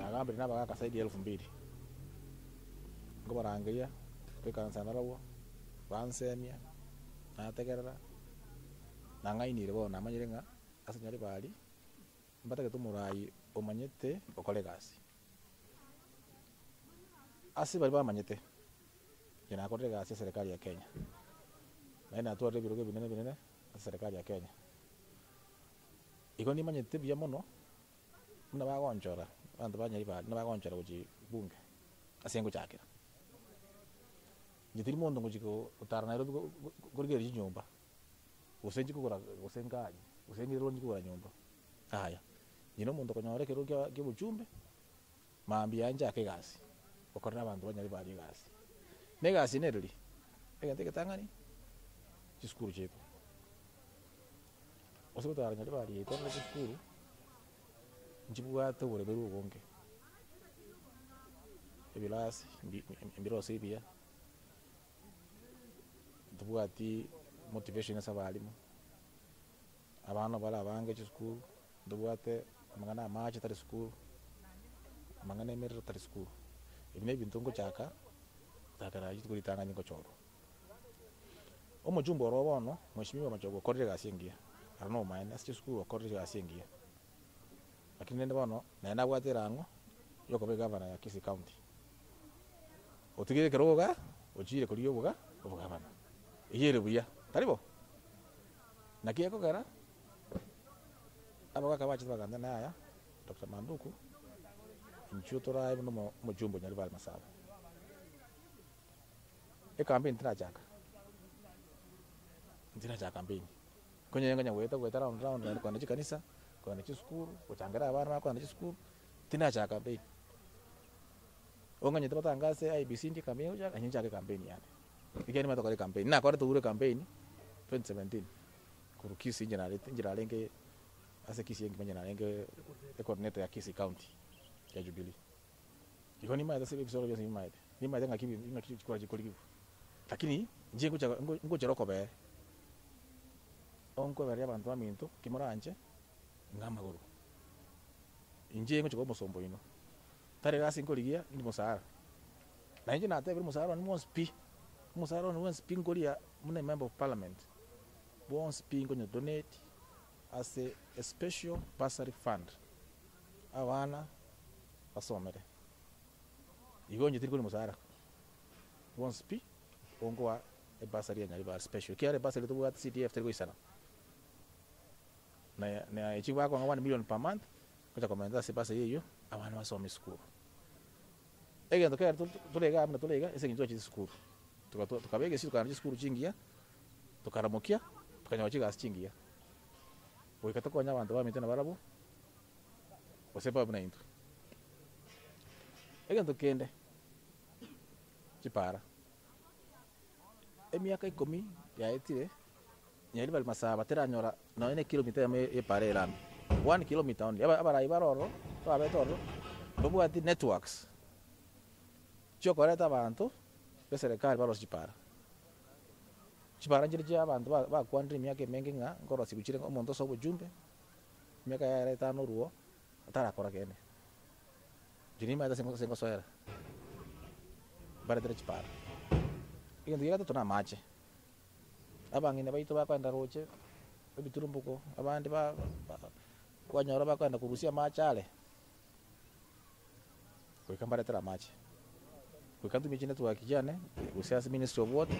Nagambire na abagaka zaidi ya elfu mbili, nkobarangeria toikaransa narobwo, bansemia, nategerera, nang'ainire bono namanyire ng'a ase Nyaribari, mbatagete omorai omanyete gokora egasi. Ase baria bamanyete, inche nakorire egasi eserekari ya Kenya, naende natwarire ebirogo ebinene ebinene ase eserekari ya Kenya. Igo nimanyete buya mono, buna bagonchora abanto ba Nyaribari, buna bagonchora gochia bunge ase ngochakera. Inche tiri monto ngochia gotara Nairobi korigereria chinyomba, gose nchie kogora gose nganye, gose ng'ire loan nchie kogora nyomba, yaya. Inche na omonto okonyora ekerogo kia kia obochumbe, mambia yaye nchake egasi, gokorera abanto ba Nyaribari egasi. Na egasi nereri, egento egetang'ani, chisukuru chiaito. Ase gotara Nyaribari yaito orore chisukuru, nchibwate oboremeru obonge, ebirasi mbi mbirosiri buya, ntobwati motivation ase abalimu, abana bare abange chisukuru, ntobwate amang'ana ya amache tari sukuru, amang'ana ya emerero tari sukuru. Ebi na ebinto ngochaka, gochakera rituko ritang'ani ngochorwa. Omochumba oro bono, mweshimiwa Machogu okorire egasi engiya, aro na obomaene ase chisukuru okorire egasi engiya. Lakini rende bono, naye nabwate erang'o yokoba egavana ya Kisii County. Otigire ekerogo igaa, ochire korigia oboga obogavana. Eyio ere buya, tari bo? Naki ekogera, abagaka bachete bagambia ng'a yaya, Doctor Manduku, inchuo torae buna omo omochumba o Nyaribari Masaba. Ecampaign tinachaka, ntinachaka campaign, konya ngonya goeta goeta round round naende kogenda chikanisa, kogenda chisukuru, gochangera abana bakogenda chisukuru, tinachaka campaign. Onganyete batangase IEBC ndie campaign egochaka, inche nchake campaign yane. Ekiagera nimanyete gokora ecampaign, nakorete Uhuru ecampaign 2017, korwa Kisii inche narete inche narenge ase Kisii engima inche narenge ecoordinator ya Kisii county ya Jubilee. Igo nimanyete ase ebisoro bionsi nimanyete, nimanyete ng'aki ebi ng'aki chikura chikorigigwa, lakini inche ngocha ngochera okobee, onkwebereria abanto baminto ki moranche ng'a amagoro. Inche ngocha koba omosomba oino, tari egasi nkorigia indi mosara, na inche natebire omosara one bwonsi pi, omosara one bwonsi pi nkoria buna emember of parliament, bwonsi pi nkonye donate ase a special bursary fund, abana basomere. Igo inche tiri koria mosara bwonsi pi, onkoa ebursary ya Nyaribari special, ekiagera ebursary tobwate CDF teri goisana. Na na echi bakong'a one million per month, gocha komenta ase ebursary eyio, abana basome esukuru. Egento kere to tore igaa buna tore iga, ase eng'encho twachete esukuru, togatwa tokaba egesio tokagenda chisukuru chingiya, tokaramokia, tokanyora chigasi chingiya. Goika tokonye abanto baminto nabarabwo, gose babe buna intwe. Egento kende, chipara, emiaka ikomi yaetire, Nyaribari Masaba teranyora nonya ne kilomita eyemo y'epara erame, one kilometer only. Aba abarai bare ororo, twabete ororo, mbabwati networks chiokoreta abanto b'eserekari barosie chipara. Chipara nchire chia abanto ba bakwanire emiaka emenge ng'a nkorosigwa chire omonto ase obochumbe, emiaka yaye etano orwo, otarakora kende. Inche nimanyete ase ase ngosoera, mbaretere chipara. Egento kia gatato na amache, abang'ina baito bakoenda roche, ebiturumbuko, abande ba ba kwanyora bakoenda korusia amache are, goika mbaretere amache. Goika ntumie chinetwork chiane, gose ase ministry of water.